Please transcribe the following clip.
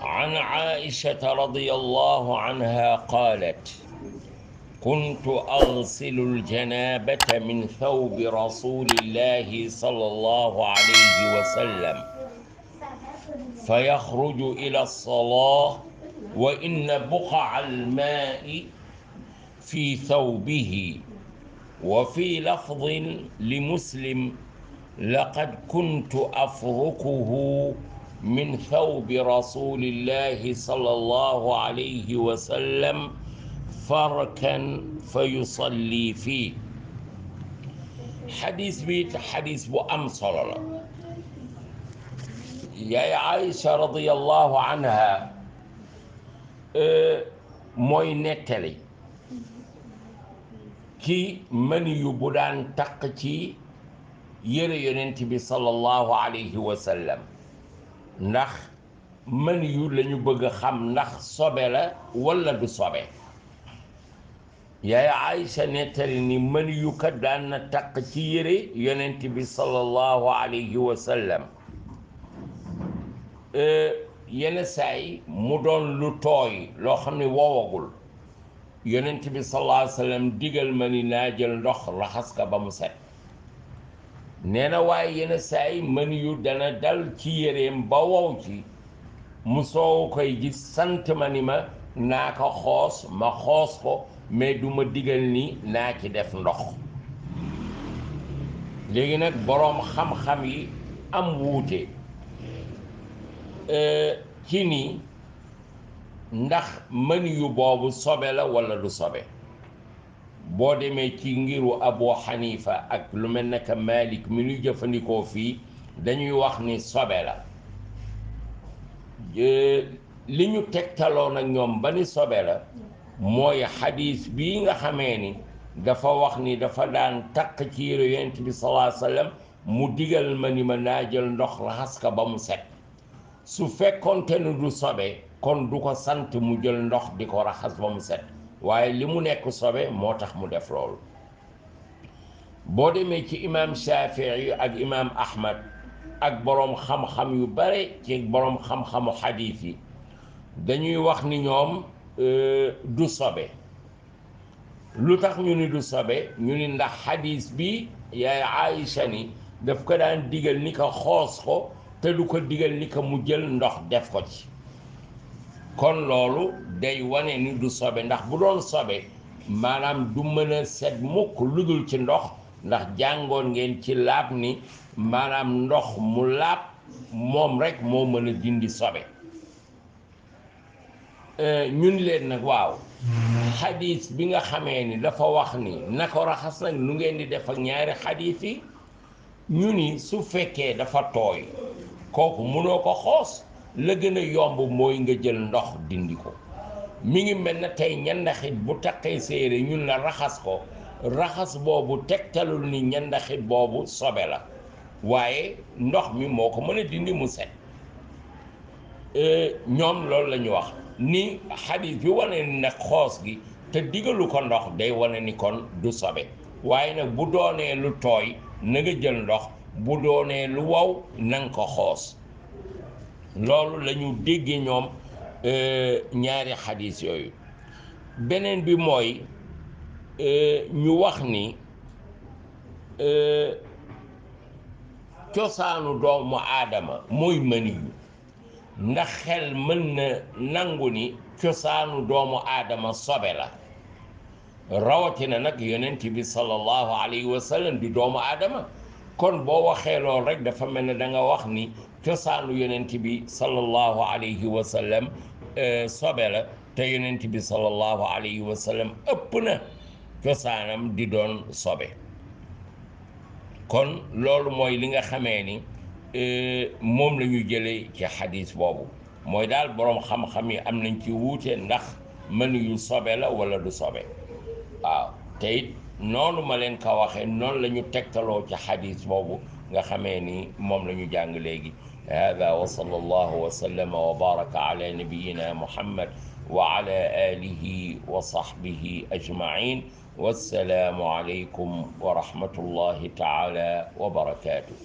عن عائشة رضي الله عنها قالت: كنت أغسل الجنابة من ثوب رسول الله صلى الله عليه وسلم فيخرج إلى الصلاة وإن بقع الماء في ثوبه. وفي لفظ لمسلم: لقد كنت أفركه من ثوب رسول الله صلى الله عليه وسلم فركا فيصلي فيه. حديث بيت حديث بو أم صلى الله يا عائشة رضي الله عنها موي نتلي كي من يبدان تقتي يري ينتبي صلى الله عليه وسلم ndax man yu lañu bëgg xam ndax sobe la wala du sobe. yaay Aïcha nettali ni man yu ka daan na taq ci yére yonent bi sallallahu alayhi wa sallam yenn saay mu doon lu tooy loo xam ne woowagul yonent bi sallallahu alayhi wa sallam digal ma ni naa jël ndox raxas ka ba mu set. nee na waaye yenn saay man yu dana dal ci yéreem ba wow ci mu soo koy gis sant ma ni ma naa ko xoos ma xoos ko mais du ma digal ni naa ci def ndox. léegi nag boroom xam-xam yi am wuute ci ni ndax mën yu boobu sobe la walla du sobe. boo demee ci ngiru Abu Hanifa ak lu mel ne que Malik mi ñuy jëfandikoo fii dañuy wax ni sobe la. li ñu tegtaloo nag ñoom ba ni sobe la mooy xadiis bii nga xamee ni dafa wax ni dafa daan takk ci yére yonent bi sallallahu alayhi wa sallam mu digal ma ni ma naa jël ndox raxas ka ba mu set. su fekkonte ni du sobe kon du ko sant mu jël ndox di ko raxas ba mu set, waaye li mu nekk sobe moo tax mu def loolu. boo demee ci imaam Shafii ak imaam Ahmad ak boroom xam-xam yu bare ci boroom xam-xamu xadiis yi dañuy wax ni ñoom du sobe. lu tax ñu ni du sobe ñu ni ndax xadiis bi yaay Aïcha ni daf ko daan digal ni ko xoos ko te du ko digal ni ko mu jël ndox def ko ci. kon loolu day wane ni du sobe, ndax bu doon sobe maanaam du mën a set mukk ludul ci ndox, ndax jàngoon ngeen ci laab ni maanaam ndox mu laab moom rek moo mën a dindi sobe. ñun leen nag waaw xadiis bi nga xamee ni dafa wax ni na ko raxas nag nu ngeen di def ak ñaari xadiis yi. ñu ni su fekkee dafa tooy kooku mënoo ko xoos, la gën a yomb mooy nga jël ndox dindi ko. mi ngi mel na tey ñandaxit bu taqee séere ñun la raxas ko, raxas boobu tegtalul ni ñandaxit boobu sobe la, waaye ndox mi moo ko mën a dindi mu set. ñoom loolu la ñu wax ni xadiis bi wane ni nag xoos gi te digalu ko ndox day wane ni kon du sobe. waaye nag bu doonee lu tooy na nga jël ndox, bu doonee lu wow na nga ko xoos. loolu la ñu déggee ñoom ñaari xadiis yooyu. beneen bi mooy ñu wax ni cosaanu doomu aadama mooy maniyu, ndax xel mën na nangu ni cosaanu doomu aadama sobe la, rawatina nag yonent bi sallallahu alayhi wa sallam di doomu aadama. kon boo waxee loolu rek dafa mel ne da nga wax ni cosaanu yonent bi sallallahu alayhi wa sallam sobe la, te yonent bi sallallahu alayhi wa sallam ëpp na cosaanam di doon sobe. kon loolu mooy li nga xamee ni moom la ñu jëlee ci xadiis boobu. mooy daal boroom xam-xam yi am nañ ci wuute ndax mën yu sobe la wala du sobe. waaw te it noonu ma leen ko waxee noonu la ñu tegtaloo ci xadiis boobu nga xamee ni moom la ñu jàng léegi. hada wa sallallahu wa sallama wa baraka ala nabiyina muhammad wa ala alihi wa sahbihi ajmain. wassalaamu alaykum wa rahmatullahi taala wa barakatuh.